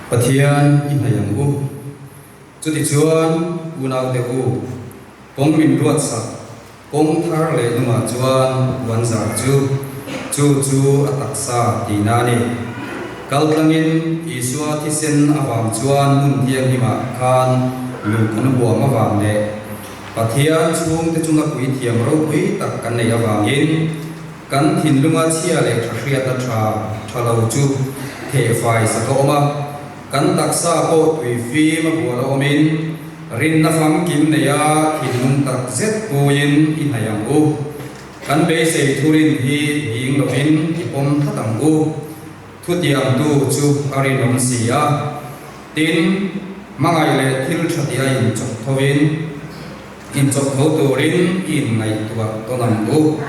Pathian i hnaih ang u. Chutichuan, unaute u, kawng min ruatsak Kawng thar leh nungah chuan puan zar chu, chu chu a taksa tihna a ni. Kal tlangin Isua thisen avang chuan hmun thianghlimah khan luh kan huam avang leh Pathian chhungte chunga puithiam ropui tak kan neih avangin kan thinlunga chhia leh tha hriatna tha tha lo chu thehfai sak a awm a. Kan taksa pawh tui fim a bual a awmin rinna famkim neia thinlung tak zet puiin i hnaih ang u. Kan beisei thurin hi hing lovin i pawm tlat ang u. Thutiangtu chu a rinawm si a. Tin, hmangaih leh thil tha tia inchawp thovin inchawp tho turin i inngaihtuah tawn ang u.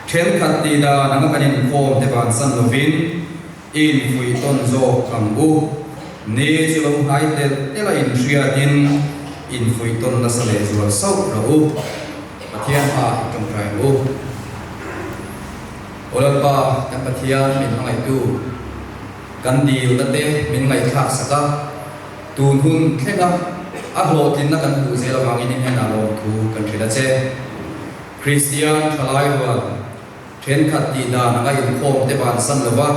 Thenkhat tih dan anga kan inkhawm te vansan lovin, I infuih tawn zawk ang u. Ni chu lo hnai telh telh a inhriatin infuih tawn nasa leh zual sauh rawh u. Pathian hma i tawngtai ang u. Aw Lalpa, kan Pathian min hmangaihtu, kan dilna te min ngaihthlak sak a, tun hun thleng a a hlawhtlinna kan hmuh zel avangin i hnenah lawmthu kan hrilh a che. Kristian thalai rual. Thenkhat tih dan anga inkhawm te bansan lova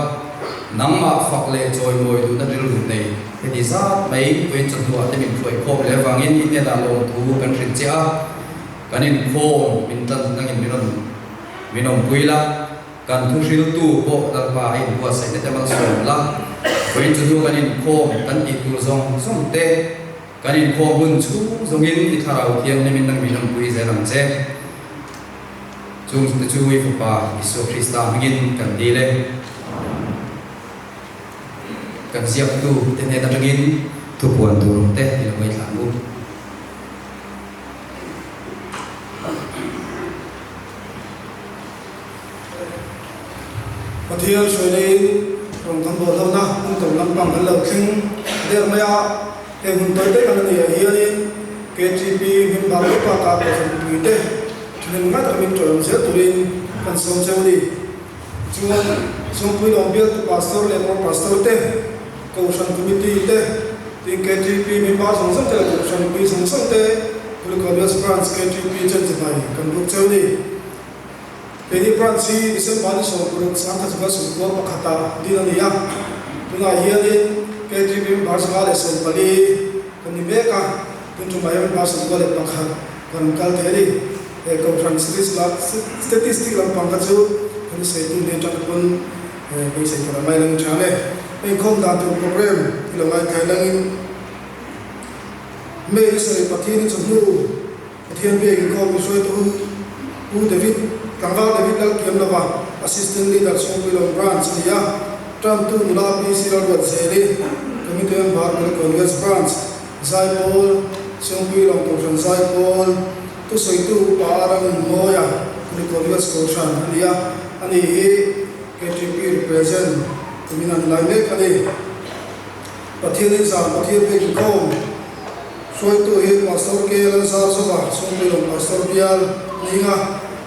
nangmah fak leh chawimawi duhna rilru nei heti zat mai vawiin chawhnuah te min hruaikhawm leh avangin i hnenah lawmthu kan hrilh che a, kan inkhawm min tan nangin min rawn min awmpui la, kan thu hriltu pawh Lalpa a inbuatsaih te te malsawm la, vawiin chawhnu kan inkhawm kan tih tur zawng zawng te kan inkhawm hun chhung zawngin i thlarau thianghlimin nang min awmpui zel ang che. Chung te chu i Fapa Isua Krista hmingin kan dil e. Kan ziaktu te hnen atangin thupuan tur awm te i lo ngaithla ang u. Pathian hruai neiin rawn kan bawl hlauhna hun tawp lampang kan lo thleng der mai a, heng hun tawi te kan la neihah hianin KTP member te bakah Kohhran mipui te thahnem ngai taka min tawih awm zel turin kan sawm cheu a ni. Tichuan, Chhungpui lawm bialtu Pastor leh Pro Pastor te, Kohhran Committee te, tin KTP member zawng zawng te leh Kohhran mipui zawng zawng te Kulikawn West Branch KTP Chanchivai kan buk cheu a ni. Keini Branch hi December ni 16 1991 ah din a ni a, tunah hianin KTP member 114 kan ni mek a, tun tumah hian member 91 kan kal thei a ni. He Kohhran statistic lampang kha chu kan sawitu hnen atang pawn beisei tur a mai lang tha le. Inkhawm dan tur program hi lo ngaithla langin May ni sawi Pathian hi chawhnu Pathian biak inkhawm hruaitu Pu David, Tlangval David Lalkiamlova, Assistant Leader Chhungpuilawm Branch a ni a, Tantu nula PC Lalruatzeli, Committee Member Kulikawn West Branch, Zaipawl, Chhungpuilawm Kohhran Zaipawl, Thusawitu Upa Aranunmawia, Kulikawn West Kohhran a ni a, ani hi KTP represent tumin an lai mek a ni. Pathianin zan Pathian biak inkhawm hruaitu hi Pastor K. Lalzarzova, Sawmpuilawm Pastor Bial Ninga,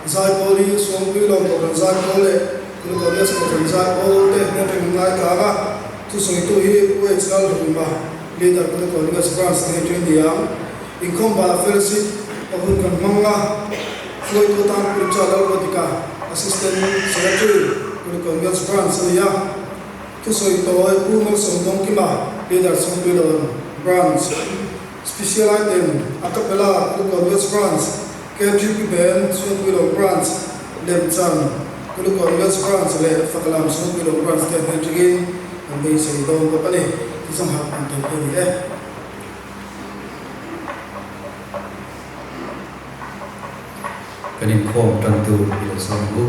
Zaipawl hi Sawmpuilawm Kohhran Zaipawl leh Kulikawn Kohhran Zaipawl te hnen reng an ngai tlang a, thusawitu hi Pu H. Lalhluma, Leader Kulikawn West Branch te hnen ni ang. Inkhawm banah Fellowship a hun kan hmang a, hruaitu atan Pu Richard Lalruatika, Assistant Secretary, Kulikawn West Branch a ni a. Thusawi tawi Pu Malsawm Dawngkima, Leader Chhungpuilawn Branch, Special Item, A Cappella, Kulikawn West Branch, KGP Band, Chhungpuilawn Branch, Lemchan, Kulikawn West Branch leh Fakalam Chhungpuilawn Branch te hnen tangin kan beisei dawn bawk a ni. Tizawng hak an tel te a ni e. Kan inkhawm tantu i lo sawm ang u.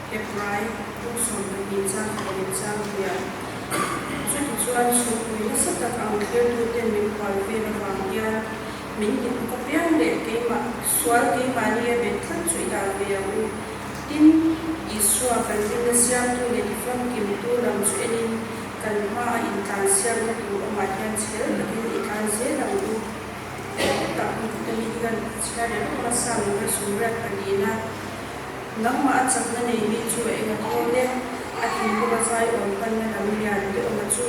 Hebrai buk 12 chang leh chang hniam. Chutichuan chhungpui nasa tak ang thlertuten min hual vel avang hian min hmuh apiang leh keimah sual keimahni a bet tlat chu i dal ve ang u. Tin, Isua kan rinna siamtu leh tifamkimtu lam chu enin kan hmaa intlansiakna tur awmah hian chhel takin i tlan zel ang u. Tak mi hian chhiar leh rawng a sa min ka sumriat palina. Nangmah a chakna nei mi chu a eng a thawl e, a thinlung a zai awm panna lam lian te awma chu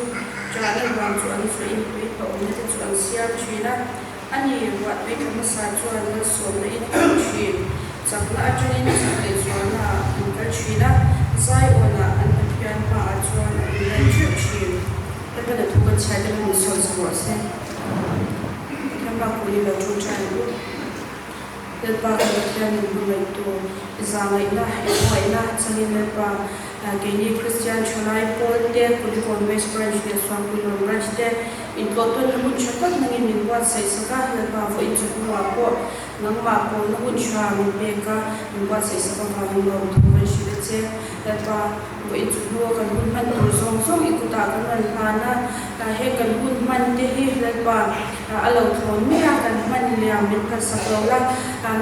ṭahna ruang chu an zuahin tui hlawhawmna te chu an siam ṭhin a. A ni, ruah tui tla hmasa chuan malsawmna in a awm ṭhin. Chakna aṭangin chak leh zualna ah an kal ṭhin a, zai awnah an Pathian hmaah chuan an inlan ṭheuh ṭhin. Lalpan a thu kan chhiar te kha min sawn sak rawh se. Pathian bak pawh hi lo ṭawngṭai ang u. Lalpa kan Pathian min hmangaihtu, i zahngaihna, i khawngaihna changin Lalpa, keini Kristian Thalai Pawl te, Kulikawn West Branch leh Suangpuilawm Branch te intlawhtawnna hun tha tak nangin min buatsaih sak a, Lalpa vawiin chu hnuah pawh nangmah pawlna hun tha min pek a, min buatsaih sak avangin lawmthu kan hrilh a che. Lalpa, vawiin chu hnua kan hun hman tur zawng zawng i kutah kan rawn hlan a, heng kan hun hman te hi Lalpa, A lo thlawn mai a, kan hman liam min phalsak lo la,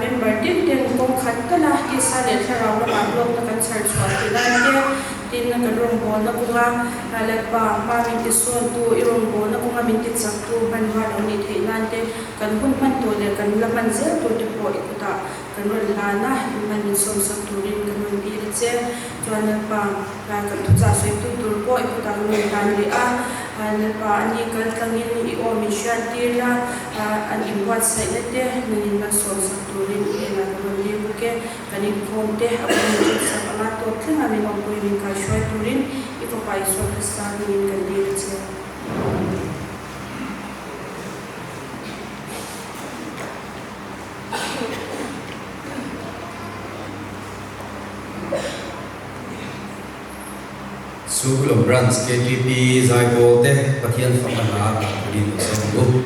member tin ten kawng khat tal a, tisa leh thlarau lamah hlawkna kan chhar chhuah theih nan te, tin kan rawngbawlna kawnga Lalpa hma min ti sawntu, i rawngbawlna kawnga min ti chaktu hmanrua lo nih theih nan te, kan hun hman tur leh kan la hman zel tur te pawh i kutah kan rawn hlan a, in hman min sawmsak turin kan rawn dil a che. Chuan Lalpa, kan thuchah sawitu tur pawh i kutah kan rawn hlan leh a, Lalpa a ni kal tlangin i aw min hriat tir la, an inbuatsaihna te nangin malsawmsak turin i hnenah kan rawn dil bawk e. Kan inkhawm te a hun min hriatsak anga tawp thlenga min awmpui min kaihruai turin i Fapa Isua Krista hmingin kan dil a che. Sukulawm Branch KTP Zaipawl te Pathian fakna hla dah turin a sawm ang u.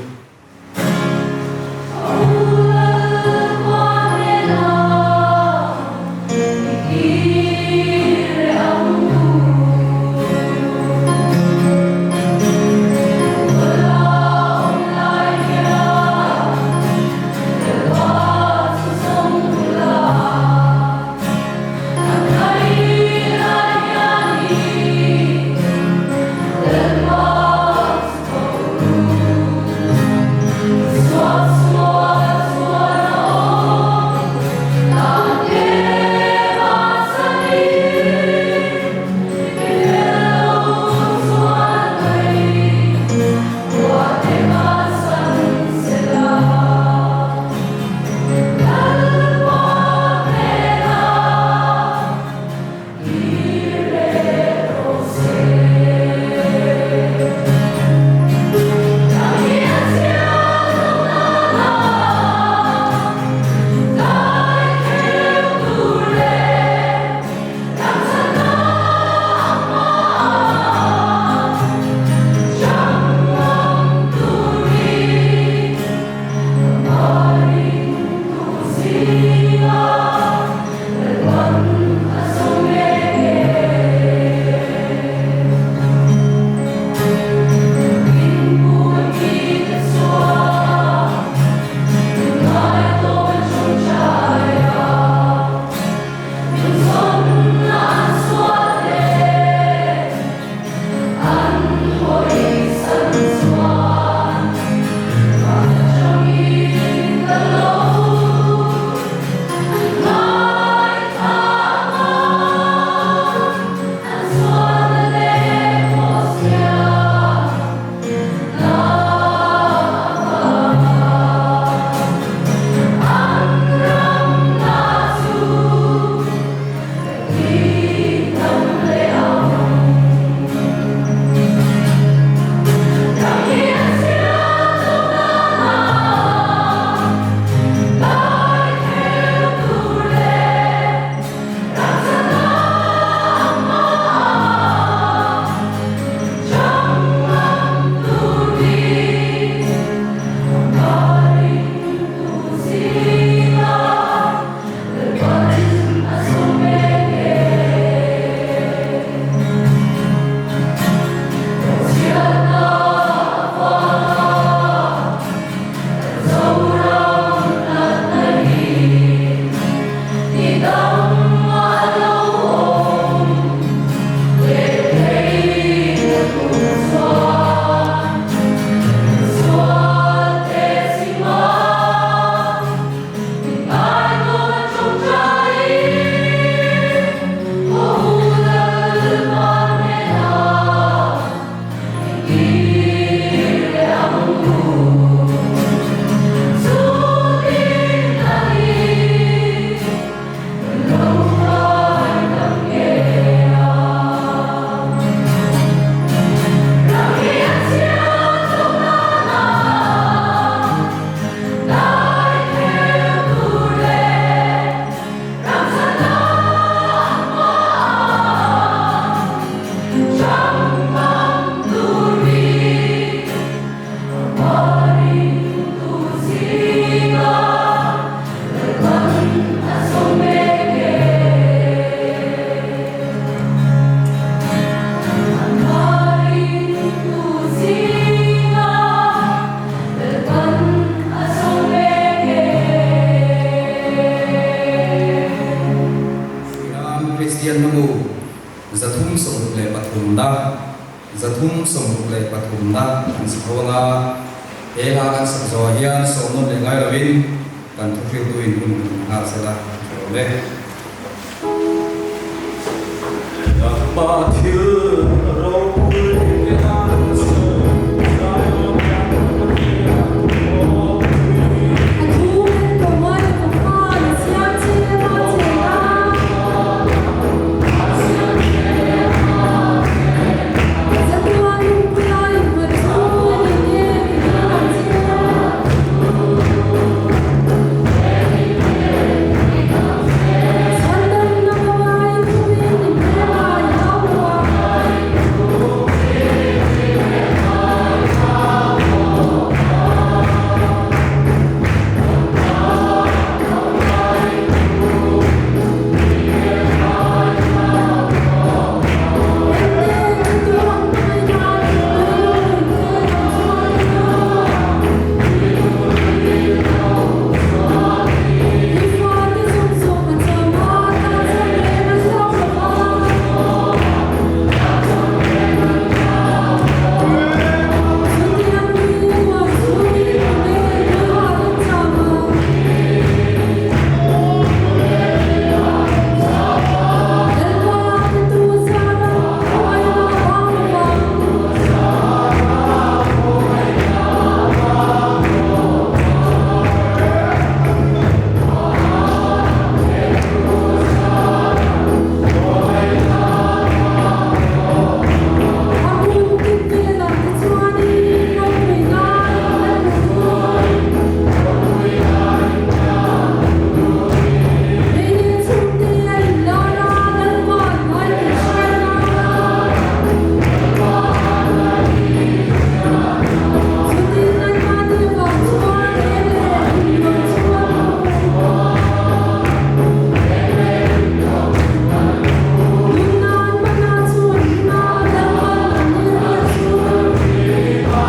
Kristian Hnamu 363 na, 363 na an sa tho anga, he hla kan sak zawhah hian sawm nawn leh ngai lovin kan thuhriltuin hun kan hmu nghal sela a tha lo e. Nangmah thil ropui an sawi Zion kan Pathian ropui. A thu kan ko ngai lo khan a siam che a che a. Zatuan lungpui a innghat chu ni nge ni ding ang che. Chhandamna ka ngai thungin i hmel a i hau lo a. Ente chutiang hmangaihna tui lo lui te kan chhuak a. I fate zawng zawng a cham a, ta cham reng a hlau lo va. Chutiang mi huan chu mi pawmei lua an cham a. Lalpa te tu zara khawngaihna a bang lo va. A hmun kip velah te chuanin ropuina in la hmu tur. Mei leh chhungte a inlar a, Lalpa an ngai tih hriat nan. Chutin anmahni vang chuan eng leh hlim lo chu a hmu. Nunnan hmana chu an hlim a, Lalpan an nel vel chu. Lalpa,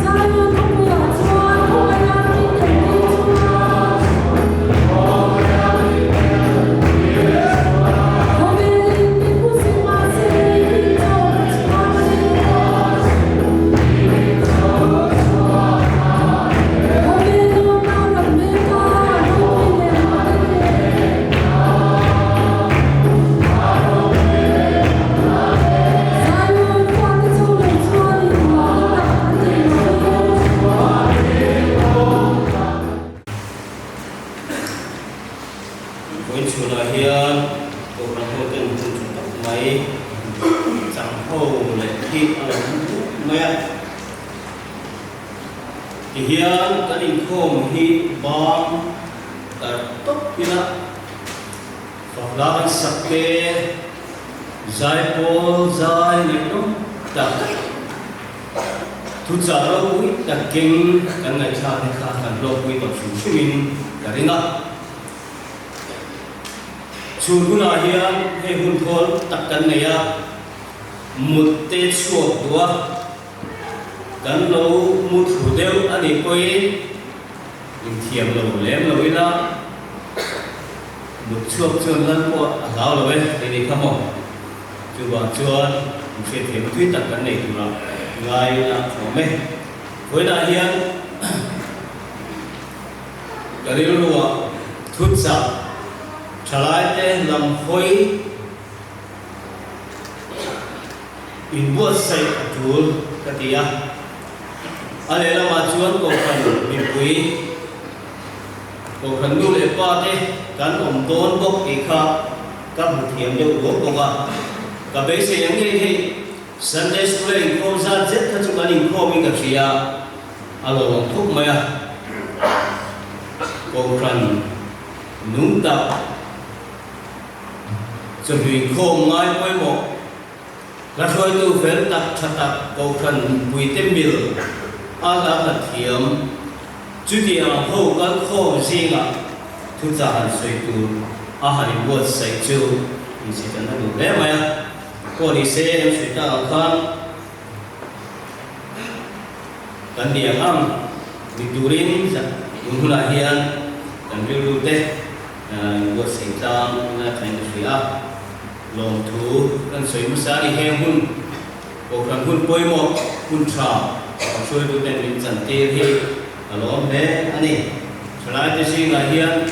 Zion khawpuiah chuan khawngaihna min tel tir chuan. Khawvelin min hmu zir mahse i hming chaw ka chhuang a ni. Khawvel lawmna ram mek a ropui leh mah te nen. Zion fate cho lo chuan inhmuahna tak an nei lo ve. Vawiin chhunah hian Kohhran hoten hun tha tak mai chang ho leh hi a lo hmu duh mai a. Tihian kan inkhawm hi bang tar tawp ila Fahla kan sak te, zaipawl zai ngaihnawm tak, thuchah ropui tak keng kan ngaihthlak te kha kan hlawkpui tawh hrim hrimin ka ring a. Chhun hunah hian hei hun thawl tak kan nei a, mut te chhuak duh a, kan lo mu thlu deuh a nih pawhin, Inthiam lo lem lo ila, mut chhuak chuan lal pawh a hlau lo e tih ni kha maw? Chuvang chuan inhriatthiamna thui tak kan nei tura ngai ila awm e. Vawiinah hian ka rilruah thutchah thalaite lam hawi inbuatsaih a tul ka ti a. A lehlamah chuan Kohhran mipui, Kohhran nu leh pa te kan awm dawn bawk tih kha ka hmu thiam deuh ruak bawk a. Ka beisei ang ngei hei Sunday School a inkhawm zat zet kha chu kan inkhawm in ka hria a lo awm khawp mai a. Kohhran nung tak chawhnu inkhawm ngai pawimawh. Hla hruaitu fel tak tha tak Kohhran puite mil a hla hla thiam chutiang ho kal khawm zingah thuchah han sawi tur a han inbuatsaih chu insichana duh hle mai a. Pawh ni se an sawi tak ang khan kan ni ang ang ni turin tun hunah hian kan rilru te inbuatsaih tlang ila thain ka hria a. Lawmthu kan sawi hmasa a ni. Heng hun Kohhran hun pawimawh hun tha kan hruaituten min chantir hi a lawm hle a ni. Thalaite zingah hian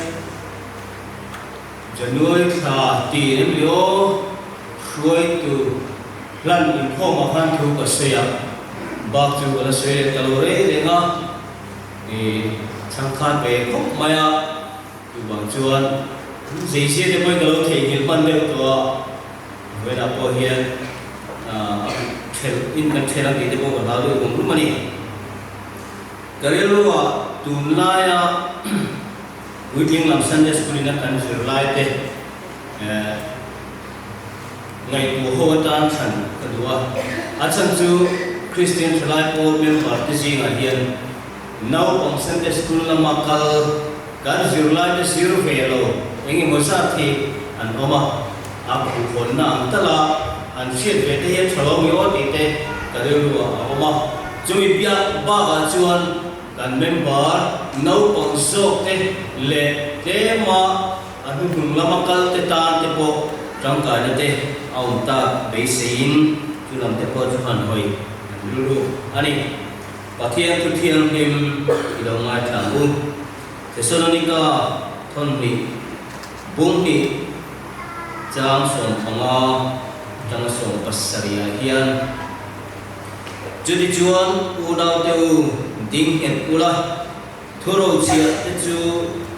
January thla tih em lio hruaitu hlan inkhawmah khan thu ka sawi a, bak chu ka la sawi leh ta lo rei reng a, i chhangkhan ve khawp mai a. Chuvang chuan zeizia te pawhin ka lo theihnghilh hman deuh tawh a, vawiinah pawh hian a thelh in kan thelh ang tih te pawh ka hlau deuh rum rum a ni. Ka rilruah tunlaia puitling lam Sunday School ina kan zirlai te ngaihtuah ho atan thlan ka duh a, a chhan chu Kristian thalai pawl member te zingah hian Naupang Sunday School lama kal kan zirlaite sir ve lo eng emaw zat hi an awm a, a khuhhawnna ang tala an hriat ve te hian tha lo mi aw tih te ka rilru ah a awm a. Chumi piah bakah chuan kan member naupang zawk te leh tlema a hnuhnung lama kal te tan te pawh tangkaina te a awm tak beiseiin chu lam te pawh chu han hawi an rilru a ni. Pathian thu thianghlim i lo ngaithla ang u. Thesalonika thawnhnih bunghnih chang 15 atanga 70 ah hian, Chutichuan unaute u ding nghet ula, thu rochhiah te chu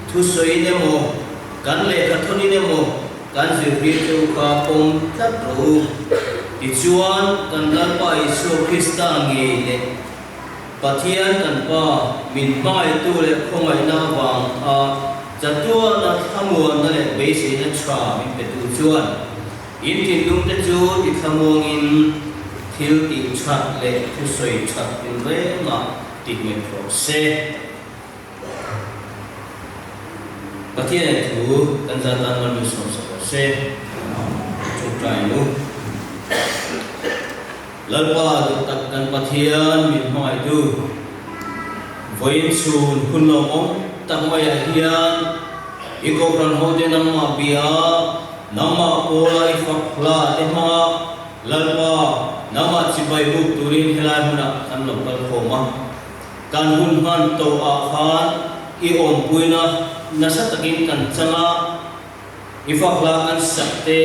thu sawiin emaw, kan lehkha thawnin emaw kan zirtir che u kha pawm tlat rawh u. Tichuan, kan Lalpa Isua Krista ngei leh Pathian kan Pa min hmangaihtu leh khawngaihna avang a chatuana thlamuanna leh beiseina tha min petu chuan in thinlungte chu tithlamuangin thil tih that leh thusawi that tinrengah ti nghet rawh se. Pathian thu kan zat tan man min sawmsak rawh se. Chungtai u. Lalpa duh tak kan Pathian min hmangaihtu vawiin chhun hun lawmawm tak maiah hian i Kohhran hote nangmah bia, nangmah pawla i fak hla te hmanga Lalpa nangmah chibai buk turin helai hmunah kan lo kal khawm a. Kan hun hman tawh ah khan i awmpuina nasa takin kan chang a, i fakhla kan sak te,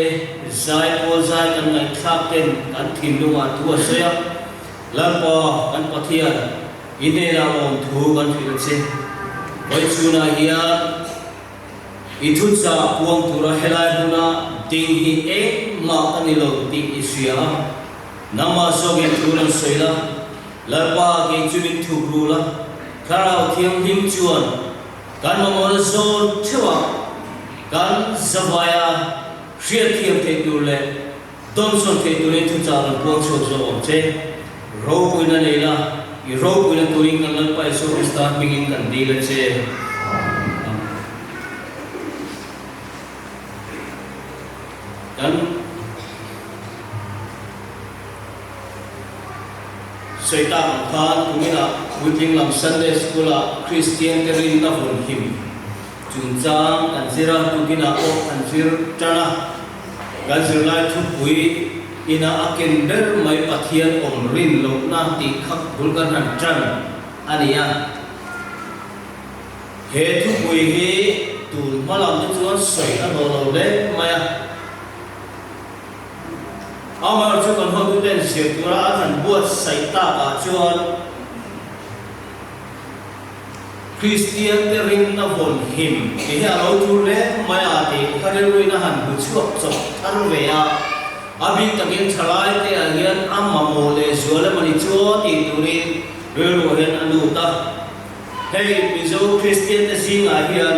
zai pawl zai kan ngaihthlak ten kan thinlungah thu a sawi a, Lalpa kan Pathian, i hnenah awm thu kan hrilh a che. Vawichhunah hian i thuchah puang tura helai hmuna ding hi engmah ka ni lo tih i hria a, nangmah zawkin thu rawn sawi la, Lalpa kei chu min thuk rul a, Thlarau Thianghlim chuan kan mamawhna zawn theuhah kan zavaia hriatthiam theih tur leh dawnsawn theih turin thuchah rawn puang chhuak zawk awm che. Ropuina nei la, i ropuina turin kan Lalpa Isua Krista hmingin kan dil a che. Amen. Kan. Sawi tak ang khan kuminah puitling lam Sunday School-ah Kristian te rinna vawn him chungchang kan zir a, tukinah pawh kan zir tan a. Kan zirlai thupui ina a ken ber mai Pathian awm rin lohna tih kha bul kan han tan a ni a. He thupui hi tun hma lam te chuan sawi a hlawh lo hle mai a. Amaherawhchu chu kan hotuten zir tura an han buatsaih takah chuan Kristiante rinna vawn him tih hi a lo tul hle mai a tih kha rilruin a han hmu chhuak chawp thar ve a. A bik takin thalaite ah hian a mamawh leh zual emawni chu tih turin rilruah hian a lut a. Hei Mizo Kristiante zingah hian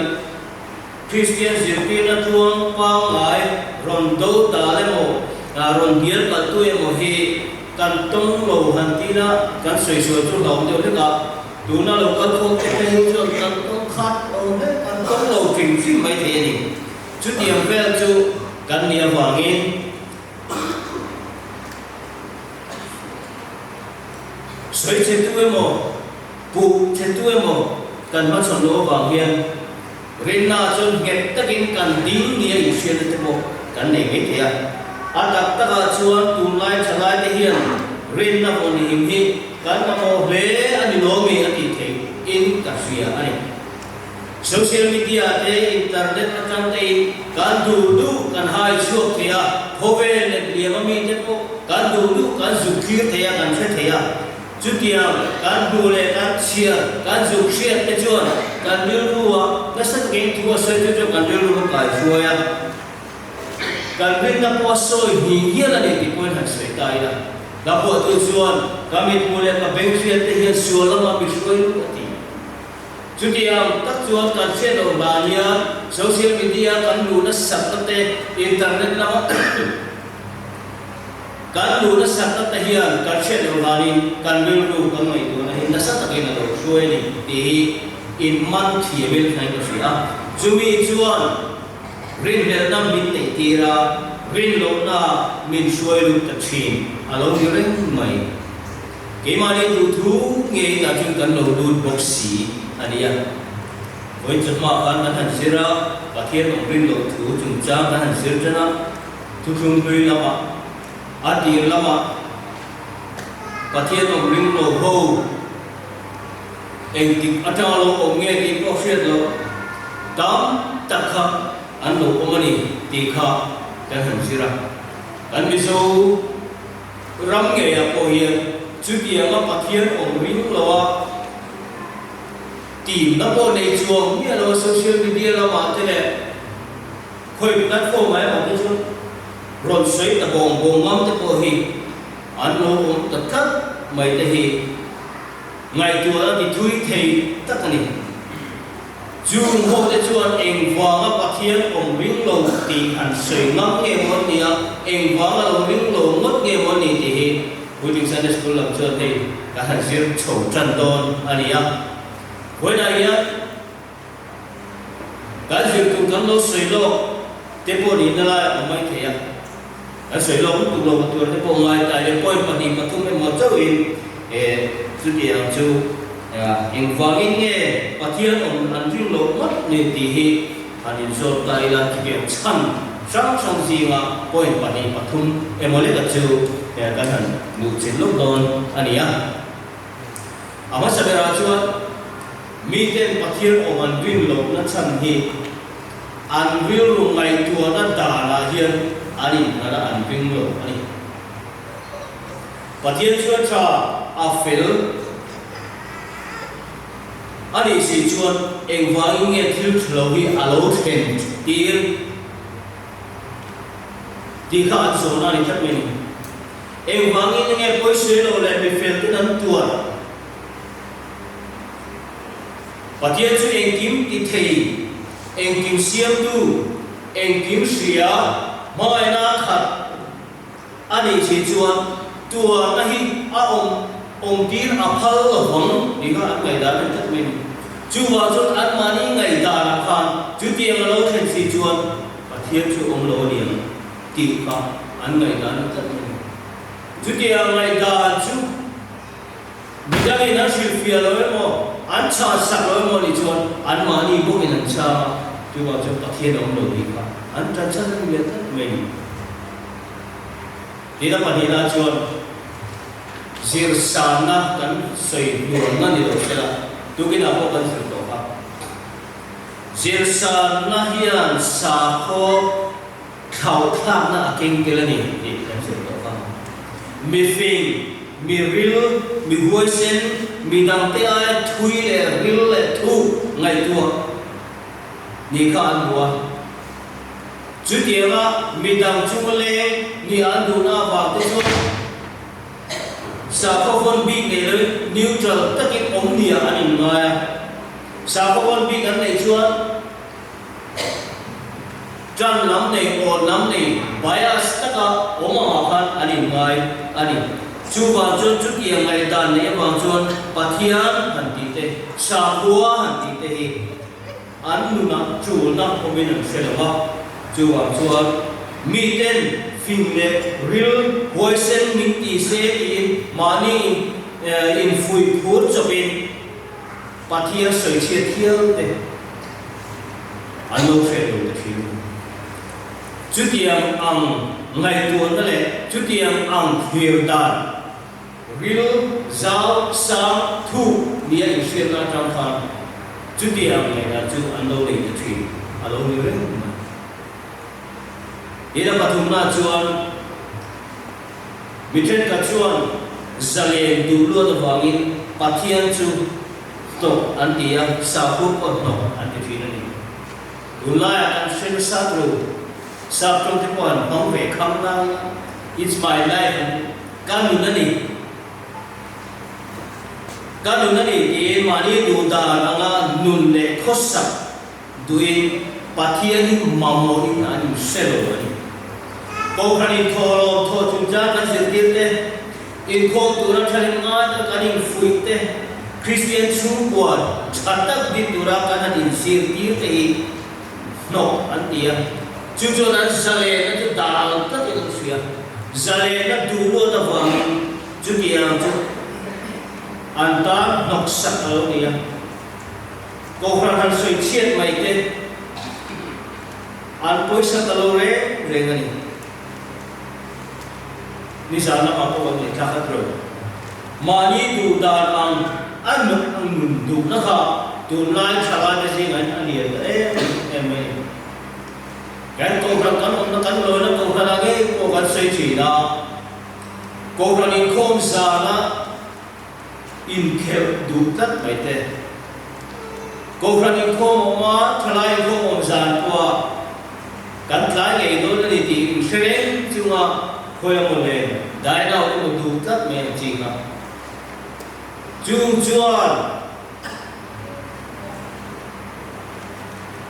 Kristian zirtirna tluang pangngai rawn do dal emaw, rawn hnial kaltu emaw hi kan tawng lo han ti la, kan sawi sual chu hlauhawm deuh hlek a, tuna lo kal khawm te phei hi chuan kan tawng khat awm hle, kan tawng lo hrim hrim mai thei a ni. Chutiang vel chu kan nih avangin. Sawi che tu emaw, puh che tu emaw kan hmachhawn loh avang hian rinna chuan nghet takin kan ding nia inhriatna te pawh kan nei mai thei a. A tak takah chuan tunlai thalaite hian rinna vawnhim hi kan mamawh hle a ni lawmi a tih theih in ka hria a ni. Social media te internet atang tein kan duh duh kan hai chhuak thei a, khawvel leh liam a mite pawh kan duh duh kan zuk thlir thei a, kan hre thei a. Chutiang kan hmuh leh kan chhiar, kan zuk hriat te chuan kan rilru ah nasa takin thu a sawi chu chuan kan rilru a kai hruai a, kan rinna pawh a sawi hni hial a ni tih pawhin han sawi ta ila. Ka phuahtu chuan ka mithmuh leh ka beng hriat te hian sual lamah mi hruai lut a ti. Chutiang tak chuan kan hriat loh hlan hian social media kan luh nasakna te, internet lama kan luh nasakna te hian kan hriat loh hlanin kan rilru kan ngaihtuahna hi nasa takin a lo hruai a ni tih hi inman thiamin thleng ka hria a. Chumi chuan rinhlelhna min neih tir a, rinlohna min hruai lut ta thin a lo ni reng mai. Keimahni duhthu ngei inah chuan kan lo lut bawk si a nia. Vawiin chawhma khan kan han zir a, Pathian awm rin loh thu chungchang kan han zir tan a, thuthlung hlui lamah, a tir lamah Pathian awm ring lo ho engtik atanga lo awm nge tih pawh hriat loh tam tak kha an lo awm a ni tih kha kan han zir a. Kan Mizo. Ram ngeiah pawh hian chutianga Pathian awm ring lo a, timna pawh nei chuang miah lo a social media lamah te leh khawi platform ah emaw te chuan rawn sawi ta bawng bawng ngam te pawh hi an lo awm ta tlat mai te hi ngaihtuah a ti thui thei tak a ni. Chung ho te chuan engvanga Pathian awm ring lo tih an sawi ngam nge maw an ni a, engvanga lo ring lo ngawt nge maw an ni tih hi Puiting Sunday School lam chuan hei kan han zir chho tan dawn a ni a. Vawiinah hian kan zir tur kan lo sawi lawk te pawh nihna lai a awm mai thei a, kan sawi lawk lutuk lo tur te pawh ngai ta ila point pahnih pathum emaw chauhin chutiang chu Engvangin nge Pathian awm an ring loh ngawt ni tih hi han inzawt ta ila, chutiang chhan hrang hrang zinga point pahnih pathum emaw leka chu kan han luh chin lawk dawn a ni a. A hmasa berah chuan miten Pathian awm an rin lohna chhan hi an rilru ngaihtuahna danah hian an innghat a, an ring lo a ni. Pathian chuan tha a fel a nih si chuan engvangin nge thil tha lo hi a lo thlen tir tih kha an zawhna a ni tlat mai a ni. Engvangin nge pawisawi lo leh mi fel ten an tuar? Pathian chu engkim ti thei, engkim siamtu, engkim hria, hmangaihna khat, A nih si chuan tuarna hi a awm awmtir a phal lovang tih kha an ngaihdan a ni tlat mai a ni. Chuvang chuan anmahni ngaihdanah khan chutiang a lo thlen si chuan Pathian chu awm lo a ni ang tih kha an ngaihdan a ni tlat mai a ni. Chutiang ngaihdan chu midangin an hrilhfiah lo emaw, an chhan sak lo emaw nih chuan anmahni bawkin an chhang a, chuvang chuan Pathian a awm lo tih kha an tanchhan a ni leh tlat mai a ni. Tina pahnihna chuan zirsanna kan sawi hnualna ni lo sela, tukinah pawh kan zir tawh kha. Zirsanna hian sakhaw thlauhthlakna a keng tel a ni tih kan zir tawh kha. Mifing, mi ril, mi huaisen, mi dangte aia thui leh ril leh thuk ngaihtuah ni kha an hmu a. Chutianga midang chunga leng ni an duhna avang te chuan sakhaw vawn bik nei loin neutral takin awm nia an inngai a. Sakhaw vawn bik an neih chuan tan lam nei, awn lam nei, bias taka awm angah khan an inngai a ni. Chuvang chuan chutiang ngaihdan neih avang chuan Pathian han tih te, sakhua han tih te hi, An nunah chulna awmin an hre lo va, chuvang chuan miten fing leh ril huaisen min ti se tiin mahni in infuih phur chawpin Pathian sawichhiat hial te an lo hreh lo ta thin. Chutiang ang ngaihtuahna leh chutiang ang thlir dan ril zau sang thuk nia inhriatna atang khan chutiang ngaihdan chu an lo nei ta thin a lo ni reng mai. Ina pathumna chuan Mi thenkhat chuan zalen duh luat avangin Pathian chu hnawk an ti a, sakhua pawh hnawk an ti thin a ni. Tunlaiah kan hre nasa tru, sap tawng te pawh an hmang ve kham lai a, It's my life an ti, ka nun a ni, ka nun a ni tiin mahni duh dan anga nun leh khawsak Duhin Pathianin mamawhin an inhre lo a ni. Kohhran inthawhlawm thawh chungchang kan zirtir te, inkhawm tura thalim ngai tak kan infuih te, Kristian chhungkua tha tak din tura kan han inzirtir te hi hnawk an ti a. Chu chuan an zalenna chu dal takin an hria. Zalenna duh luat avangin chutiang chu an tan hnawksak a lo ni a. Kohhran han sawi chhiat mai te an pawisa ta lo reng reng a ni. Nizan lamah pawh kan ngaihthlak hat lo. Mahni duh dan ang a nun ang nun duhna kha tunlai thalai te zingah hian a lian ta em em mai a ni. Kan kohhran kan awmna kan lawina kohhran ah ngei pawh kan sawi thin a, kohhran inkhawm zana Inkhelh duh tlat mai te. Kohhran inkhawm awm a, thalai inkhawm awm zan pawha kan tlai ngei dawn a ni tih inhre reng chunga khawi a maw le dai nau emaw duh tlat mai ang chi kha. Chung chuan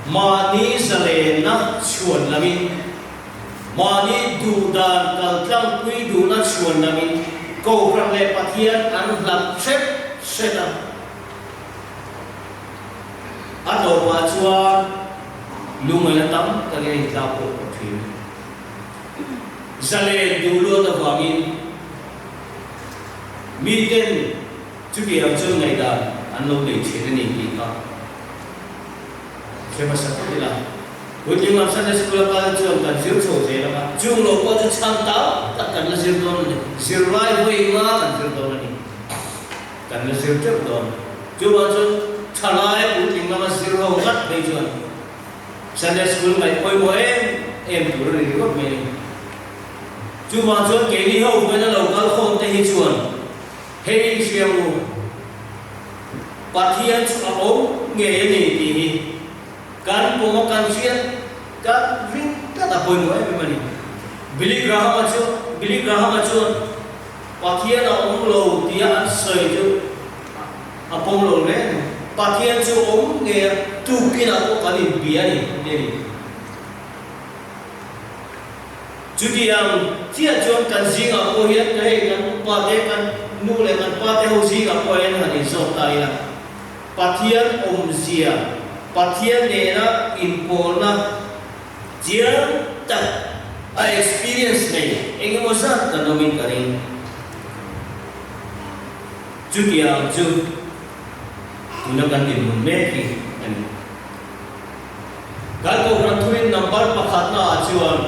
mahni zalenna chhuan lamin Mahni duh dan kaltlangpui duhna chhuan langin Kohhran leh Pathian an hlat hret hret a. A tawpah chuan lungaina tam takin a intlak pawh pawh thin. Zalen duh luat avangin miten chutiang chu ngaihdan an lo nei thin a ni tih kha hre hmasa phawt ila. Puitling lam Sunday School a kal chuan kan zir chho zel ang a, chung lo pawh chu chhan tam tak kan la zir dawn a ni. Zirlai vawi nga kan zir dawn a ni. Kan la zir teuh dawn. Chuvang chuan thalai puitling lama zir ho ngat phei chuan Sunday School ngaih pawimawh em em tur a ni ringawt mai a ni. Chuvang chuan keini ho vawiin a lo kal khawm te hi chuan hei hriang u, Pathian chu a awm ngei a ni tih hi Kan pawma kan hriat kan ring tlat a pawimawh em em a ni. Billy Graham-a chu Billy Graham-a chuan Pathian a awm lo tia an sawi chu a pawm lo reng a ni. Pathian chu awm ngei a, tukinah pawh kan inbia a ni ti a ni. Chutiang chiah chuan kan zingah pawh hian hei kan upa te, kan nu leh kan pa te ho zingah pawh hian han inzawk ta ila. Pathian awmzia, Pathian nena inpawlna chiang tak a experience nei eng emaw zat kan awmin ka ring. Chutiang chu tuna kan dinhmun mek hi a ni. Kan Kohhran thurin number pakhatna ah chuan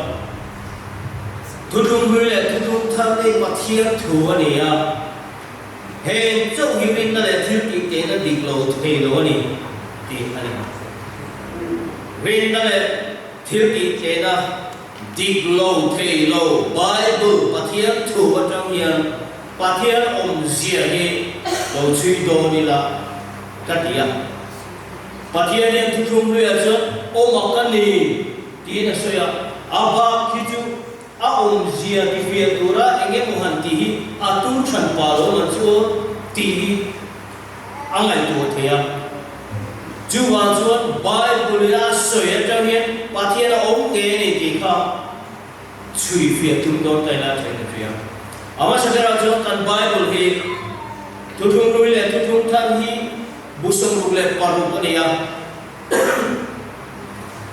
Thuthlung hlui leh Thuthlung thar nei Pathian thu a ni a. Heng chauh hi rinna leh thil tih tehna dik lo thei lo a ni tih a ni. Rinna leh thil tih tehna dik lo thei lo Bible Pathian thu atang hian Pathian awmzia hi lo chhui dawn ila ka ti a. Pathian hian thuthlung hluiah chuan awm a ka ni tiin a sawi a, a bak hi chu A awmzia ti fiah tura eng emaw han tih hi a tum than pa lo man chu aw tih hi a ngaihtuah thei a. Chuvang chuan Bible a sawi atang hian Pathian a awm ngei a ni tih kha chhui fiah tum dawn ta ila a then ka hria. A hmasa berah chuan kan Bible hi thuthlung hlui leh thuthlung thar hi bu 66 a ni a.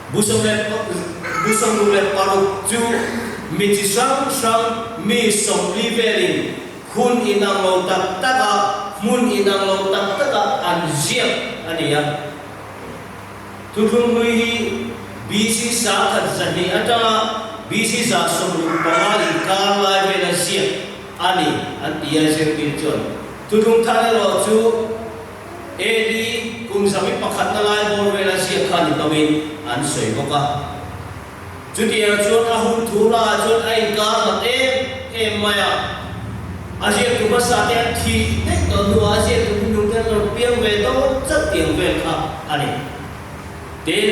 Bu 66 chu mi chi hrang hrang mi 40 velin. Hun inang lo tak taka, hmun inang lo tak taka an ziak a ni a. Thuthlung hlui hi BC 1200 atanga BC 65 inkar lai vela ziak a ni an ti a, zirtir chuan. Thuthlung thar erawh chu AD kum zabi pakhatna lai bawr vela ziak kha ni hlawmin an sawi bawk a. Chutiang chuan a hun thu lah chuan a inkar hlat em em mai a. A ziaktu hmasa te an thih daih tawh hnuah a ziaktu hnuhnung te an lo piang ve dawn chauh tiang vel kha a ni. Tin,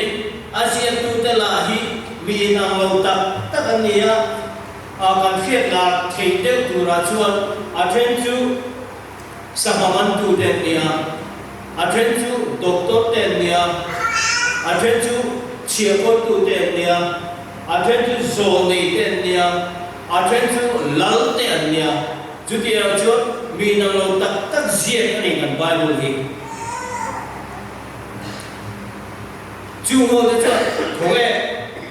a ziaktu te lah hi mi inang lo tak tak an ni a, a kan hriat lar theih deuh turah chuan a then chu sangha mantu te an ni a, a then chu doctor te an ni a, a then chu chhiahkawltu te an ni a, a then chu zawlnei te an ni a, A then chu lal te an nia. Chutiang chuan mi inang lo tak tak ziak a ni kan Bible hi. Chu ho te chuan khawnge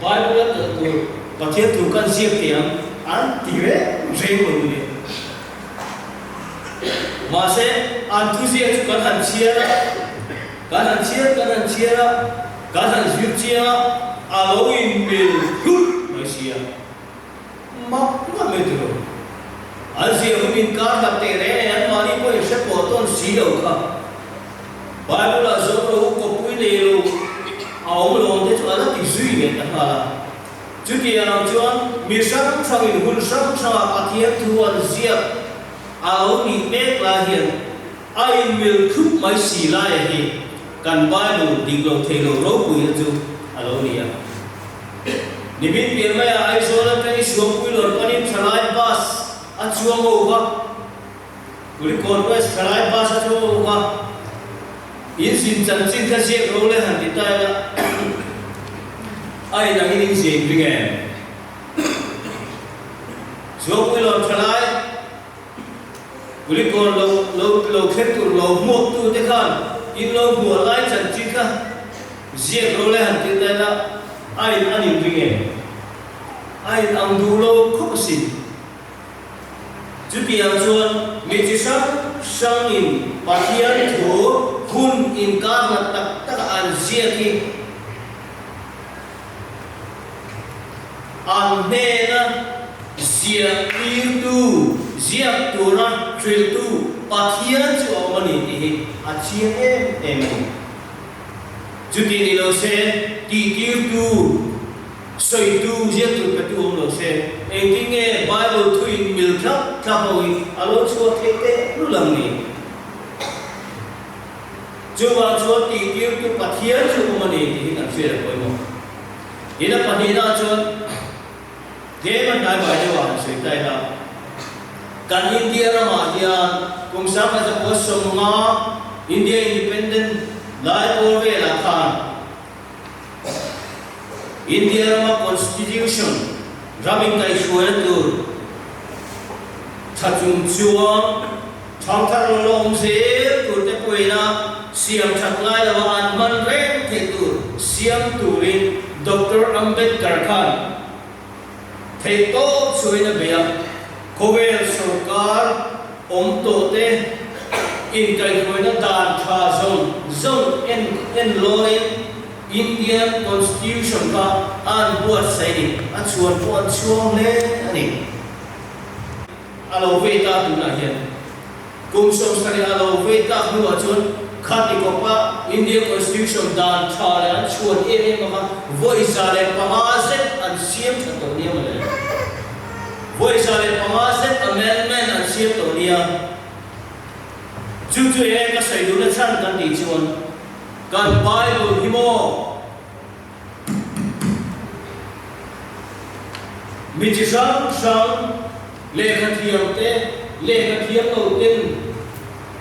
Bible a telh tur Pathian thu kan ziak thei ang an ti reng reng lo ni. Mahse an thu ziak chu kan han chhiar a, kan han chhiar kan han chhiar a, kan han zir chiang a, a lo inmil hlut mai sia. Mak ngam e tilo. An zia hum inkar hlat teh reng e, anmahni pawh in hre pawh tawn si lo kha. Bible ah zawng lo u kawppui nei lo a awm lo ang te chu a la ti zui leh ta nghal a. Chutiang ang chuan mi hrang hrang in hun hrang hrang ah Pathian thu an ziak a lo nih mek lai hian a inmil thup mai si lai a hi kan Bible dik lo thei lo ropui na chu a lo ni a. Nimin pian maiah Aizawl atangin Suangpuilawr panin thalai bus a chuang ho kha, Kulikawn West thalai bus a chuang ho kha, in zin chanchin kha ziak ro le han ti ta ila, a inangin in zin ring em? Suangpuilawr thalai Kulikawn lo lo lo thleng tur lo hmuaktu te khan in lo hmuah lai chanchin kha Ziak ro le han ti ta ila, a in an in ring em? A in ang duh lo khawp asin. Chutiang chuan mi chi hrang hrangin Pathian thu hun inkarna tak taka an ziak hi an hnena ziah tirtu, ziak tura hrilhtu Pathian chu a awm a ni tih hi a chiang em em a ni. Chuti ni lo se, tihtirtu, sawitu, ziaktu petu awm lo se, engtin nge Bible thuin mil thlap thlap ho hi a lo chhuah theih teh lul ang ni? Chuvang chuan tihtirtu Pathian chu awm a ni tih hi kan hriat a pawimawh. Tin a pahnihna chuan tlem a hnai bai deuh ah han sawi ta ila, kan India ramah hian kum 1950 India Independent lai pawl velah khan India rama Constitution ram inkaihhruaina tur tha chung chuan thangthar lo la awm zel tur te pawhin a siam that ngai lo a, an hman reng theih tur siam turin Doctor Ambedkar khan Theih tawp chuain a bei a, khawvel sorkar awm tawh te inkaihhruaina dan tha zawng zawng en en lawrin Indian Constitution kha a an buatsaih ni, a chhuan pawh an chhuang hle a ni. A lo vei ta tunah hian kum 70 a lo vei tak hnuah chuan khati kawpa India Constitution dan tha leh an chhuan em em anga vawi 105 zet an siam tha tawh nia mawle. Vawi 105 zet amendment an siam tawh nia. Chu chu e ka sawi duhna chhan kan tih chuan kan Bible hi maw? Mi chi hrang hrang lehkha thiam te, lehkha thiam lo ten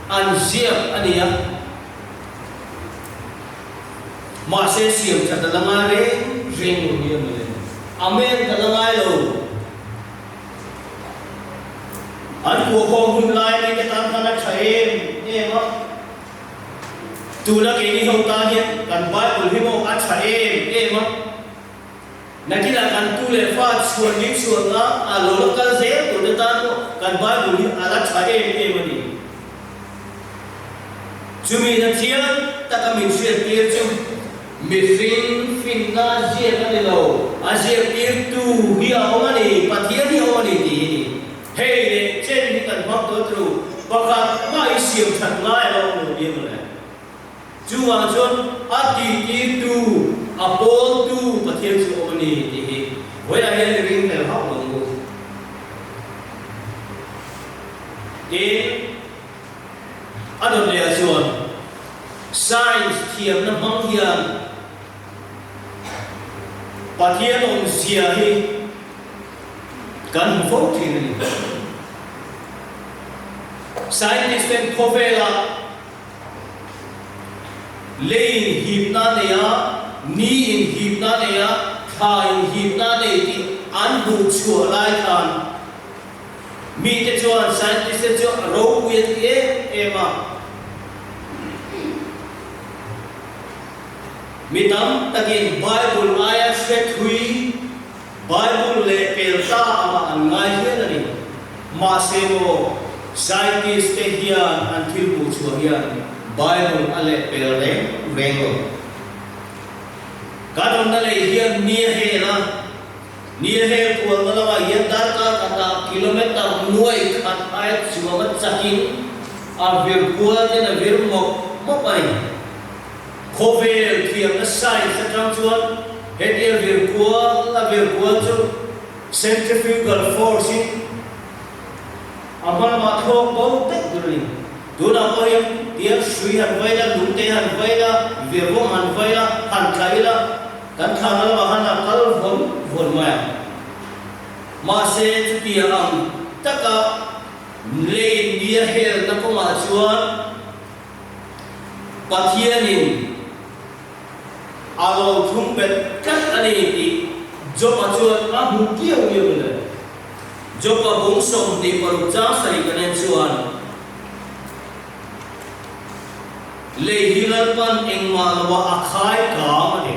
an ziak a ni a. Mahse siam that a la ngai reng reng lo nia mawle. Amen ka la ngai lo. An kuahkhawm hun lai mite tan khan a tha em em a. Tuna keini ho tan hian kan Bible hi maw a tha em em a, nakinah kan tu leh fa chhuan ling chhuanna a lo la kal zel tur te tan pawh kan. Kan Bible hi a la tha em em a ni. Chumi na chiang taka min hriattir chu mihring finna a ziak a ni lo, a ziaktirtu hi a awm a ni, Pathian hi a awm a ni tih hi ni. Hei leh chen hi kan hmang tawh tru, pakhat mah i siam that ngai a lo awm lo nia mawle. Chuvang chuan a tihtirtu, a pawltu Pathian chu awm a ni tih hi vawiah hian i ring hlel hauh lo ang u. Tin, a dawt lehah chuan science thiamna hmang hian Pathian awmzia hi kan hmu fo thin a ni. Scientist ten khawvelah Lei in hipna a nei a, ni in hipna a nei a, thla in hipna a nei tih an hmuh chhuah lai khan mite chuan scientist te chu a ropui an ti em em a. Mi tam takin Bible aia hre thui Bible leh pel ta angah an ngai hial a ni. Mahse maw, scientist te hian an thil hmuh chhuah hian Bible a leh pel reng reng lo. Kan awmna lei hian ni a hel a, ni a hel kualna lamah hian darkar khatah kilometer nuai khat aia chuang a chakin a vir kual ten a vir mawp mawp a ni. Khawvel thiamna science atang chuan hetia vir kual a vir kual chu centrifugal force in a hma lamah thlawk bo daih tur a ni. Tunah pawh hian tiang hrui han vai la, lungte han vai la, virvawm han vai la, han thlah ila kan thlahna lamah khan a kal vawn vawn mai ang. Mahse chutia ang taka lei nia helna kawngah chuan Pathianin a lo thung bet tlat a ni tih Job-a chuan a hmu kiau kiau le. Job-a bung 26 chang sarih kan en chuan, Lei hi Lalpan engmah loah a khai kang a ni.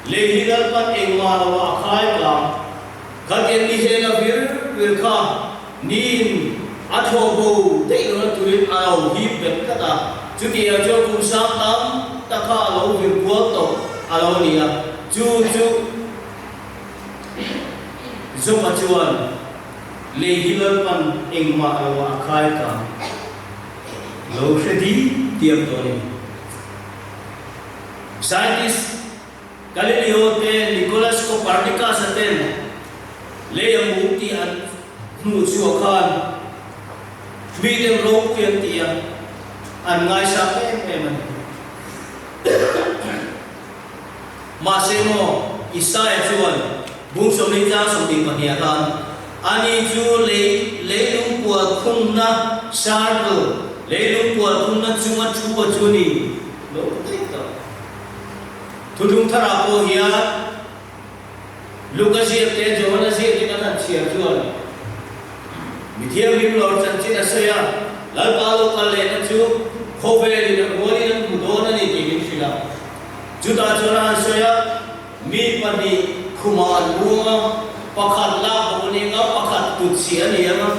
Lei hi Lalpan engmah loah a khai kang. Khatiang ni hel a vir vir kha Niin a thlawh bo daih lo na turin a lo hip bet tlat a, chutiang chuan kum sang tam tak kha a lo vir kual tawh a lo ni a, chu chu Job-a chuan lei hi Lalpan engmah lo a khai ka lo hre dih tiam tawh a ni. Scientist Galileo te, Nicholas Copernicus-a ten lei a mum tih an hmuh chhuah khan miten ropui an ti a, an ngaisang em em a ni. Mahse maw, Isaia chuan bung 40 tlang 22 khan, Ani chu lei leilung kual khungna circle, leilung kual khungna chunga thu a chu ni lo daih tawh. Thuthlung tharah pawh hian Luka ziak te, Johana ziak te kan han chhiar chuan mi thianghlim lawr chanchin a sawi a, Lalpa lo kal lehna chu khawvelin a rualin an hmu dawn a ni tih min hrilh a. Chutah chuan a han sawi a, mi pahnih khumah an buang a, pakhat lak bawk a ni ang a, pakhat tut chhiah a ni ang a.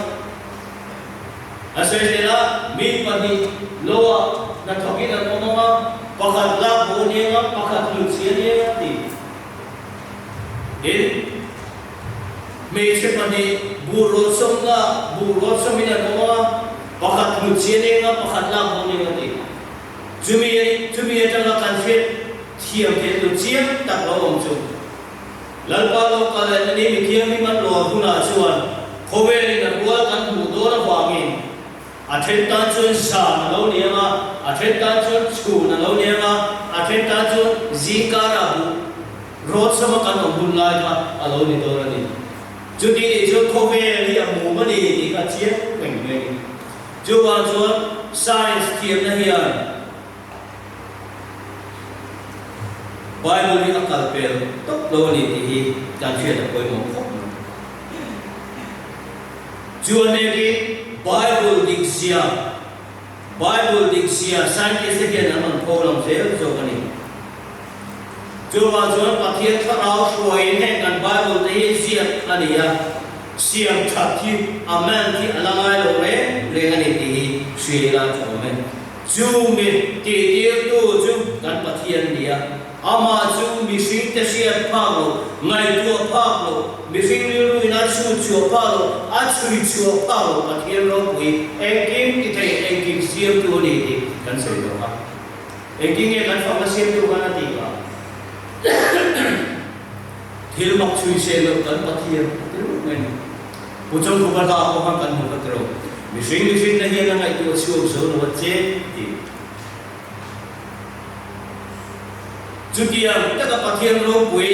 A sawi zel a, mi pahnih loah hnathawkin an awm ang a, pakhat lak bo a ni ang a, pakhat hlut chhi a ni ang a ti. Tin, hmeichhe pahnih buh rawt sawmna buh rawt sawmin an awm ang a, pakhat hlut chhi a ni ang a, pakhat lak bo a ni ang a ti. Chumi chumi atanga kan hriat thiam theih tur chiang tak lo awm chu. Lalpa lo kal leh ni mi thianghlim an lawr hunah chuan khawvelin a rual kan hmuh dawn avangin a then tan chuan zan a lo ni ang a, a then tan chuan chhun a lo ni ang a, a then tan chuan zingkarah buh rawt sama kan awm hun lai kha a lo ni dawn a ni. Chuti nih chuan khawvel hi a mum a ni tih kha chiang reng mai a ni. Chuvang chuan science thiamna hian Bible hi a kal pel tawp lo a ni tih hi kan hriat a pawimawh khawp mai. Chu a hnekin Bible dik zia, Bible dik zia scientist te hian an rawn pho lang zel zawk a ni. Chuvang chuan Pathian thlarau hruaiin heng kan Bible te hi ziak a ni a. siam that hi amend hi a la ngai lo reng reng a ni tih hi hria ila a tha awm e. Chu mi tihtirtu chu kan Pathian ni a, amah chu mihringte hriat phak loh, ngaihtuah phak loh, mihring rilruin a chhut chhuah phak loh, a chhui chhuah phak loh Pathian ropui engkim ti thei, engkim siamtu a ni tih kan sawi tawh a. Engtin nge kan fakna siamtu khan a tih kha? Thil mak chhui se loh kan Pathian a ti reuh mai ni. Pu Chawngkhupa hla pawh khan kan hmu kha tiro. Mihring mihrinna hian a ngaihtuah chhuak zo lo a che ti. Chutiang taka Pathian ropui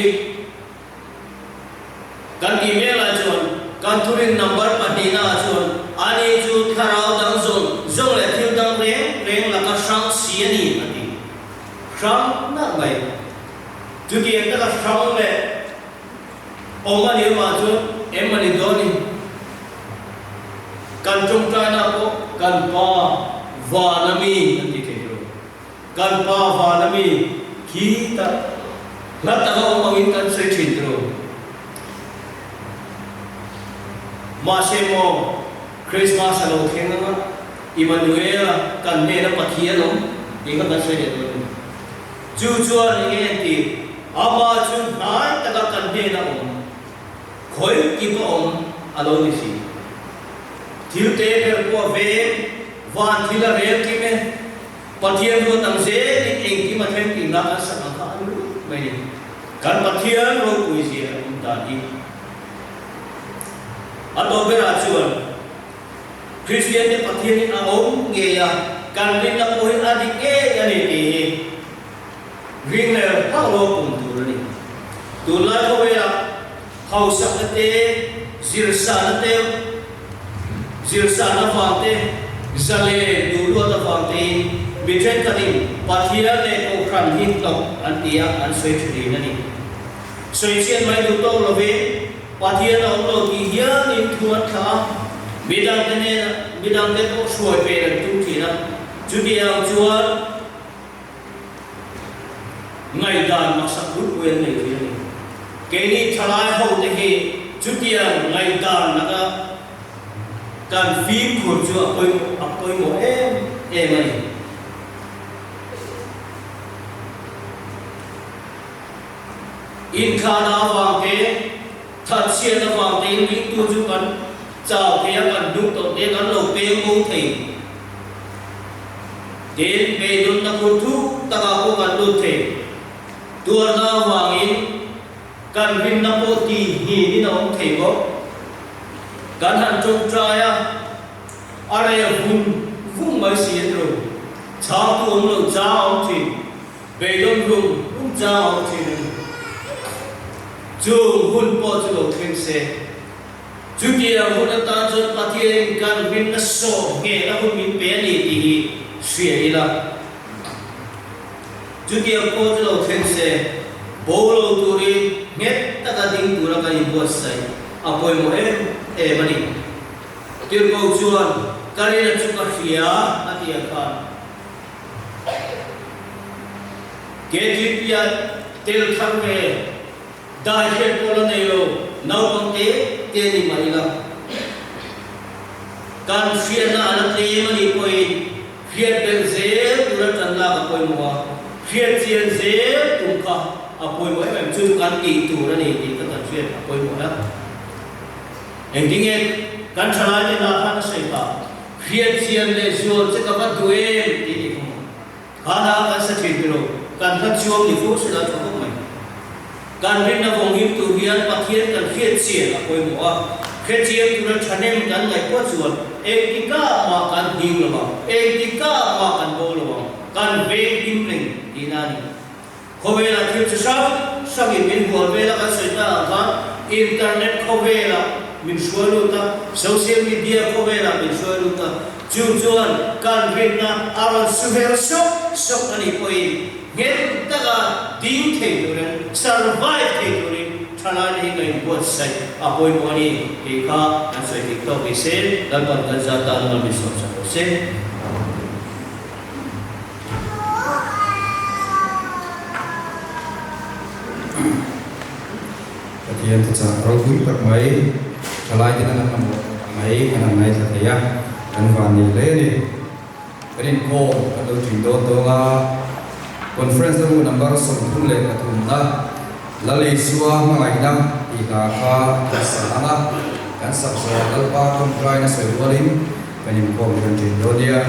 kan tih mek lai chuan kan thurin number pahnihnaah chuan ani chu thlarau dang zawng zawng leh thil dang reng reng laka hrang si a ni a ti. Hrang nak mai. Chutiang taka hrang leh awm a nih avang chuan em a ni dawn ni. Kan tawngtaina pawh kan pa van a mi an ti thei lo. Kan pa van a mi khi tak hla taka awm angin kan sawi thin tiro. Mahse maw Christmas a lo thleng anga Immanuel-a kan hnena Pathian awm tih kha kan sawi leh dawn a ni. Chu chuan eng nge an ti? Amah chu hnai taka kan hnena awm, khawi kip a awm a lo ni si. Thil te ber pawh a veng, van thil a rel kim e. Pathian ruat ang zelin engkim a thleng tih lah kan sak ang kha a ni rup mai ni. Kan Pathian ropui zia a awm dan hi. A tawp berah chuan Kristian te Pathian in a awm ngei a, kan rinna pawh hi a dik ngei a ni tih hi ring leh hauh lo pum tur a ni. Tunlai khawvelah hausakna te, zirsana te, zirsana vang te, zalen duhluat avang tein mi thenkhatin Pathian leh Kohhran hi hnawk an ti a, an sawi tha thin a ni. Sawichhiat mai duh tawk lovin Pathian a awm lo tih hianin thu an thlah a, midangte hnenah midangte pawh hruai pen an tum thin a, chutiang chuan ngaihdan maksak bulpui an nei thin a ni. Keini thalai hote hi chutiang ngaihdan laka kan fimkhur chu a pawimawh a pawimawh em em a ni. Inthlahna avang te, thatchhiat avang tein ringtu chu kan chau thei a, kan hnung tawh te kan lo peng bo thei. Tin, beidawnna khur thuk takah pawh kan lut thei. Tuarna avangin kan rinna pawh ti hnin in a awm thei bawk. Kan han tawngtai a, a reh vung vung mai si an ro. Chhangtu awm lo chang a awm thin. Beidawn rum rum chang a awm thin a ni. Chung hun pawh chu lo thleng se. Chutiang hun atan chuan Pathianin kan rinna sawm nghehna hun min pe a ni tih hi hria ila. Chutiang pawh chu lo thleng se, bo lo turin nghet taka ding tura kan inbuatsaih a pawimawh em em a ni. Tirhkoh chuan, Ka rinna chu ka hria a ti ang khan. KTP-a tel thar ve dai hriat pawh la nei lo naupang te te ni mah ila, kan hriatna a la tlem a nih pawhin hriat belh zel tura tan lak a pawimawh a, hriat chian zel tum kha a pawimawh em em. Chu chu kan tih tur a ni tih kha kan hriat a pawimawh a. Engtinge kan thalaite hna khan a sawi phah? Hriatchian leh zual che ka va duh em tih ni kha maw? Hana kan sa thin tilo, kan hla chuang ni fo sela tha khawp mai. Kan rinna vawng him tur hian Pathian kan hriatchian a pawimawh a, hrechiang tura thahnem kan ngaih pawh chuan engtikah mah kan hing lo ang, engtikah mah kan bo lo ang, kan veng him reng tihna a ni. Khawvelah thil chi hrang hrangin min hual vel a, kan sawi ta ang khan internet khawvelah min hruai lut a, social media khawvelah min hruai lut a, chu chuan kan rinna a rawn su her sawk sawk a nih pawhin nghet taka ding thei turin, survive thei turin thalaite hi kan inbuatsaih a pawimawh a ni tih kha kan sawi dik tawk ni se, Lalpan kan zat tan mal min sawm sak rawh se. Pathian thuchah ropui tak mai. Thalai ten an mamawh mai kan han ngaithla thei a, kan van nei hle a ni. Kan inkhawm kan lo tui dawn dawn a, Conference na bu number 33 na Lal Isua hmangaihna tih hla kha kan sa ang a, kan sak zawh Lalpa tawngtaina sawi rualin kan inkhawm kan tui dawn nia.